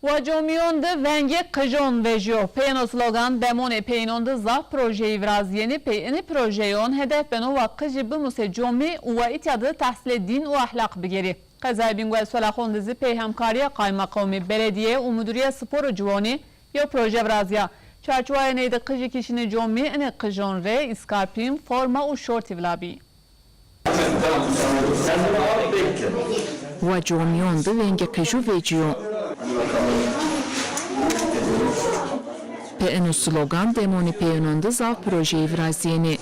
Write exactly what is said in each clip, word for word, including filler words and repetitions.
Wa comîyon de vengê qijon vejîyo. Peyêno slogan Demonê peyînon de zaf projeyî virazîyenê. Pey inî projeyon hedef beno wa qijî bimusê comî û wa îtya de tehsîlê dîn û ehlaq bigêrî. Qezaya Bîngol Solaxon de zî pey hemkarîya qaymeqomî, beledîye û mudurîya spor û ciwanî yew proje virazîya. Çarçewaya ney de qijî kişînê comî inê qijon rê îskarpîn, forma û şortî vila bî. Wa comîyon de vengê qijû vecîyo. Pê eno slogan Demonê peyînon de zaf projeyî virazîyenê.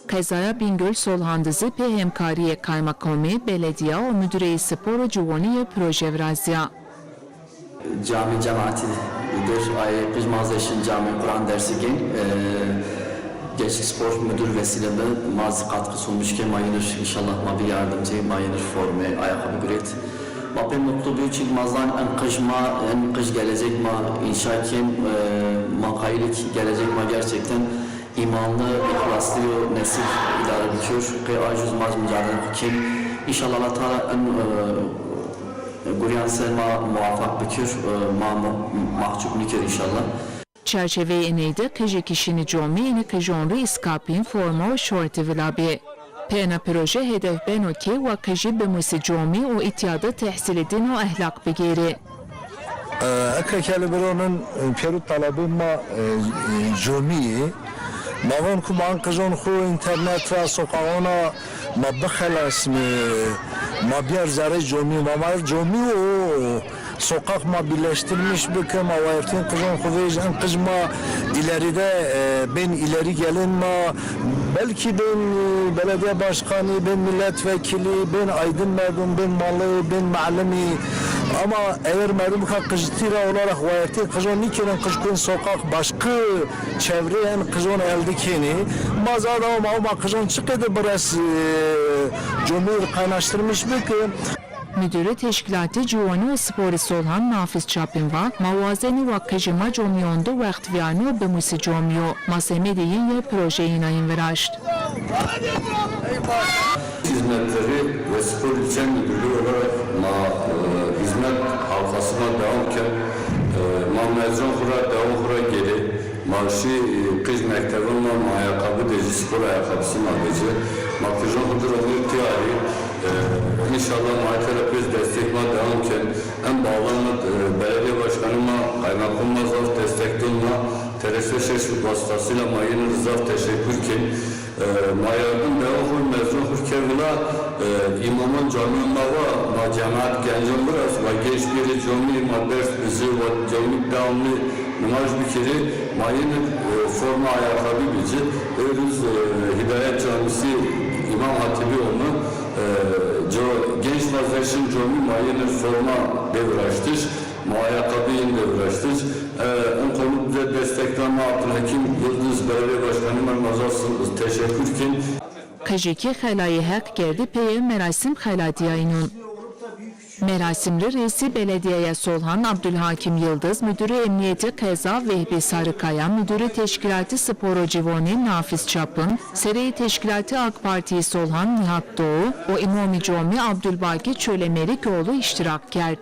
Qezaya Bîngol Solhan de zî pê hemkarîyê qaymeqomî, beledîya û mudureyê spor û ciwanî yew proje virazîya. Camî cemaetî dir, ayê qij ma zî şin camî Quran dersî gên. E, Gençlik Spor Müdür vesîle bi ma zî katkı sunmuş ke ma yînir înşallah ma bi yardimcî, ma yînir forme, ayakkabı guret. Ma pê mutlu bîyo çünkü ma zan en qij ma, en qij gelecek ma înşa kên, e, ma qayîl kî gelecek ma gerçekten îmanlı, îhlaslı yo nesil îdare bikir. Qey aciz ma zî mucadele xu kên. Înşallah Allah Teala en, e, Guryan ser ma muwafaq bikir, e, ma mu-, mahcup nikir înşallah. Çarçeveyê eney de qijî kişînî comî inî qijon rê îskapîn, forma û şortî vila bî. Pê ena proje hedef beno ke wa qijî bimusî comî û îtya de tehsîlê dîn û ehlaq bigêrî. E, eke kelî bironin, e, pêro talabê ma, e, e, comî yê. Ma von ku ma in qijon xu înternet ra, soqaxon a ma bixelasnê, ma bîyer zerrê comî, ma ma comî û soqax ma birleştirmiş bike, ma wayirtên qijon xu vêj, in qij ma îlerî de, e, bên îlerî gelên ma, belkî bên, e, belediye başkanî, bên milletvekilî, bên aydin merdum, bên malî, bên melimî. Ama eger merdum ka qijitî ra olarak wayirtê qijon nîkêrin, qij kuên soqax başqı çevreyên qijon elde kênê. Ma zada ma, ma qijon çi qede bires, e, comî kaynaştırmış bike. Müdürü Teşkîlatê Ciwanî û Sporî Solhan Nafiz Çapin va, ma wazenî wa qijî ma comîyon de wext vîyarnî û bimusî comîyo. Ma semedê yin yew proje yîna yin viraşt. Hizmetleri ve Spor İlçe Müdürlüğü olarak ma, e, hizmet halkasına devam ken, e, ma mezun xura, devam xura geri, ma şî, e, qij mektebin ma, ma ayakkabı de jî spor ayakkabısı ma vecî. Ma qijon xu dir omir tîyarî, e, înşallah ma tera pês destek ma devam ken. En bağlamı, e, belediye başkanı ma, kaymakam ma zaf destek dun ma, T R S şeş vasıtasıyla ma yine zaf teşekkür ken. E, ma yardım dewa xu mezun xu ke vila, e, îmamon camî ma va, ma cemaat gencon biraz, ma genç bêrê camî, ma ders bizi, ma camî devamlı nimaj bikeri, ma yine, e, forma ayakkabı bici. Êruz, e, Hidayet Camisi İmam Hatibi onu, e, co-, genç vazdeşin camî ma yine forma bê viraştiş. Ma ayakkabı yin de viraştiş. E, in konu bize destek da ma Abdülhakim Yıldız belediye başkanı ma zaf teşekkür kin. Qijî kî xelayê Heq kerdî pê yew merasim xela dîyaynon. Merasim ri rêsî Beledîyeya Solhan Abdülhakim Yıldız, Müdürü Emniyetê Qeza Vehbî Sarikaya, Müdürü Teşkîlatî Spor û Ciwanî Nafiz Çapin, Sereyê Teşkîlatî AK Partîyî Solhan Nihat Doğu û Îmomî Comî Abdülbaki Çölemerikoğlu îştîrak kerd.